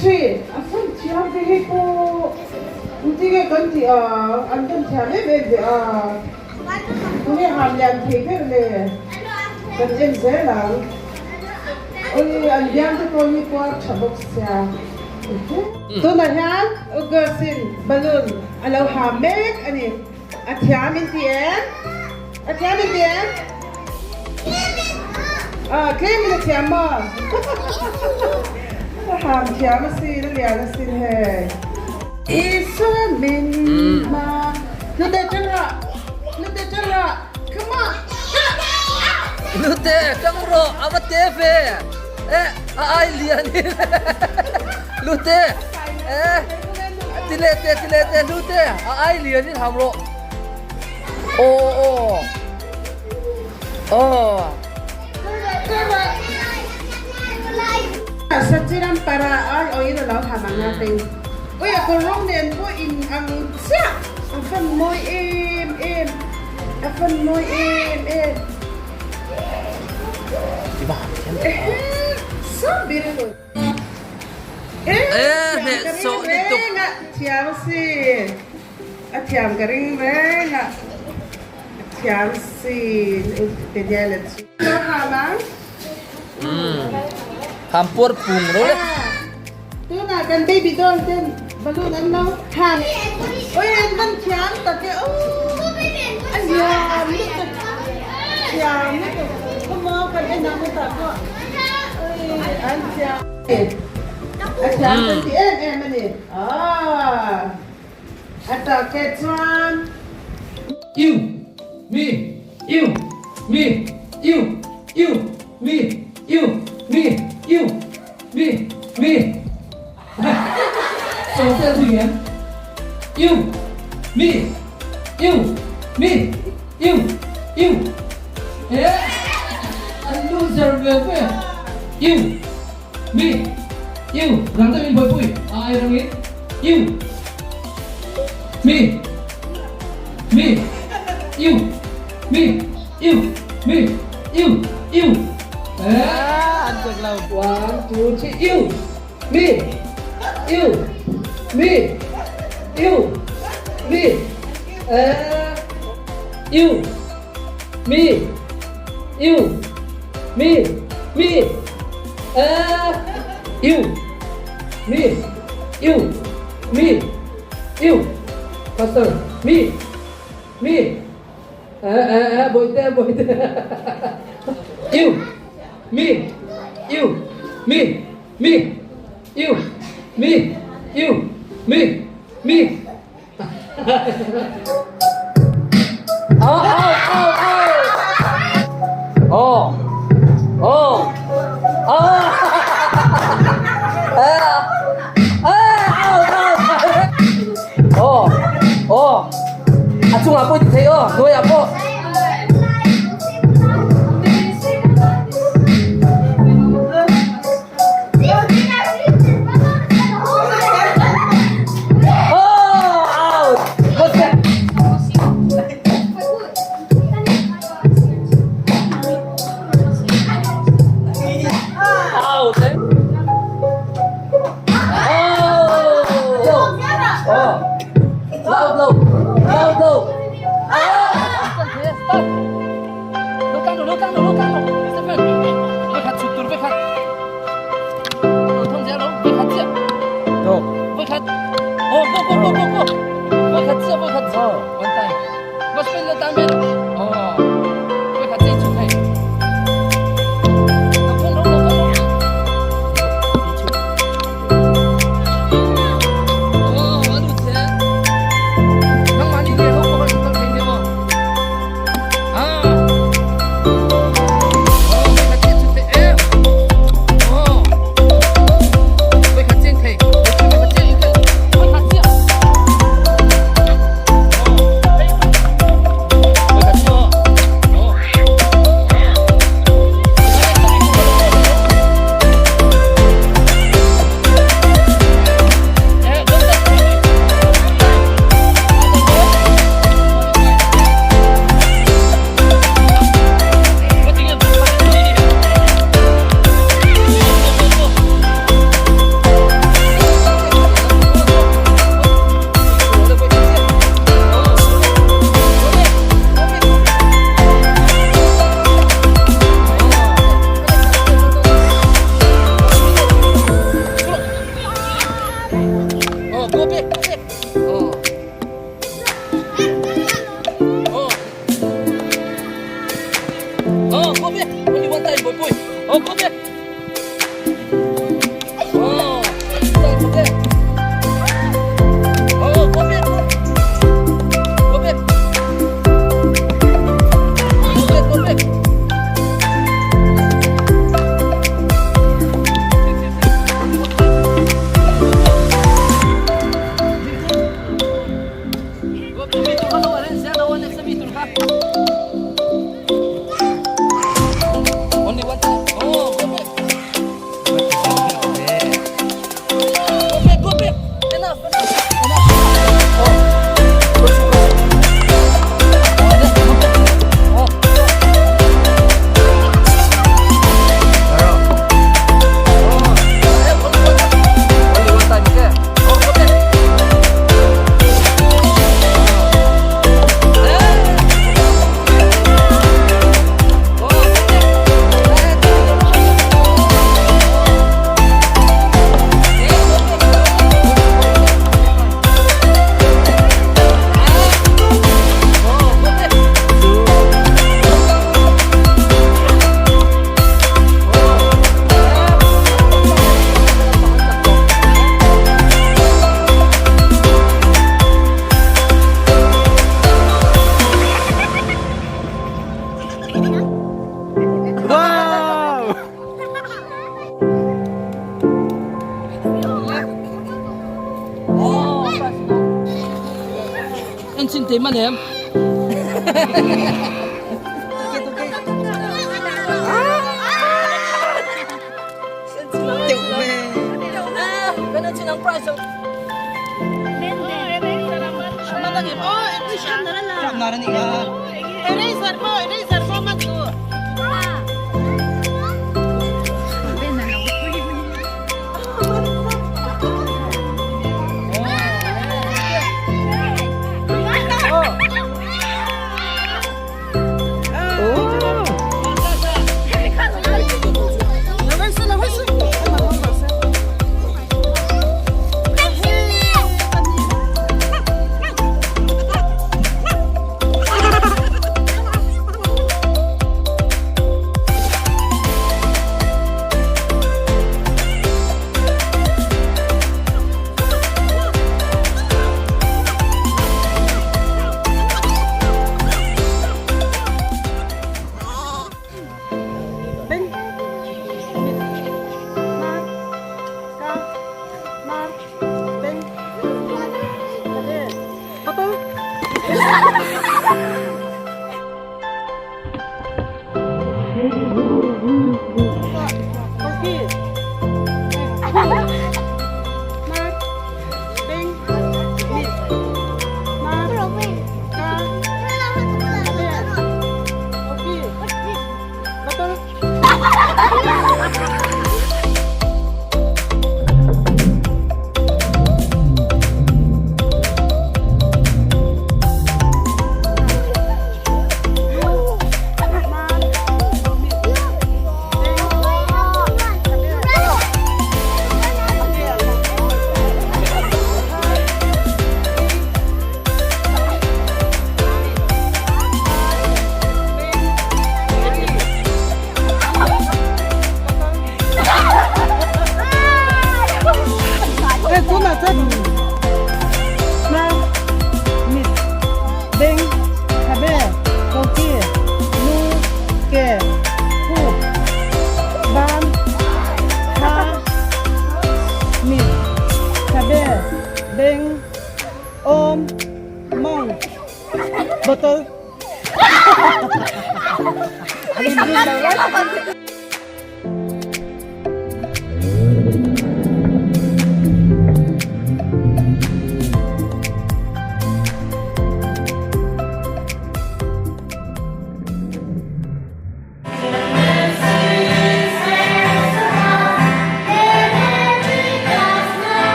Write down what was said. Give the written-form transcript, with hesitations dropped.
3 A fan thiam ve hei pawh engtinge kan tih a, an fan thiam em em ve a, tunge ham lian thei ber le kan en zel ang. Oi an biang te pawh hi kuar tha bawk sia. Tunah hian Ugursin balloon a lo ham mek a ni. A thiam in ti em? A thiam in ti em? Ah, tlem in a thiam maw? A ham thiam asin, a lian asin hei. Isua min hma. Hnute ṭang rawh, hnute ṭang rawh, come on. Hnute ṭang rawh, a va te ve. Eh, a ai lian in. Hnute, eh, ti leh teh, ti leh teh, hnute, a ai lian in ham rawh. Aw, aw, aw. Sachiram para ai awin a lo ham ang a hei. Ui a kawr rawng nen pawh in ang chiah. A fan mawi em em. A fan mawi em em. So beautiful. Eh, hneh sawh lutuk. Thiam sin. A thiam ka ring reng a. A thiam sin. Daniel chu. Lo ham ang. Ham puar pung ro le. Tunah kan baby doll ten balloon an lo ham. Oi an van thiam tak e. A lian lutuk. Thiam lutuk. Khawmaw kan en ang hetah pawh. Oi an thiam. A thiam kan ti em em a ni. Aaa. A tak e chuan. You, me, you, me, you, you, me, you, me, you, me, me. Sawmte a zui em? You, me, you, me, you, you. Eh, an loser ve ve. You, me, you. Rang deuhin buaipui a ai rangin. You, me, me, you, me, you, me, you, you. Eh, an chak lo. One, two, three, you. Me, you, me, you, me, eh, you, me, you, me, me, eh, you, me, you, me, you, faster, me, me, eh, eh, eh, bawihte, bawihte, you, me, you, me, me, you, me, you, me, me. Au, au, au, au. Aw, aw, aw. Eh, au, au. Aw, aw. A chungah pawh i ti thei aw, hnuaiah pawh. man em?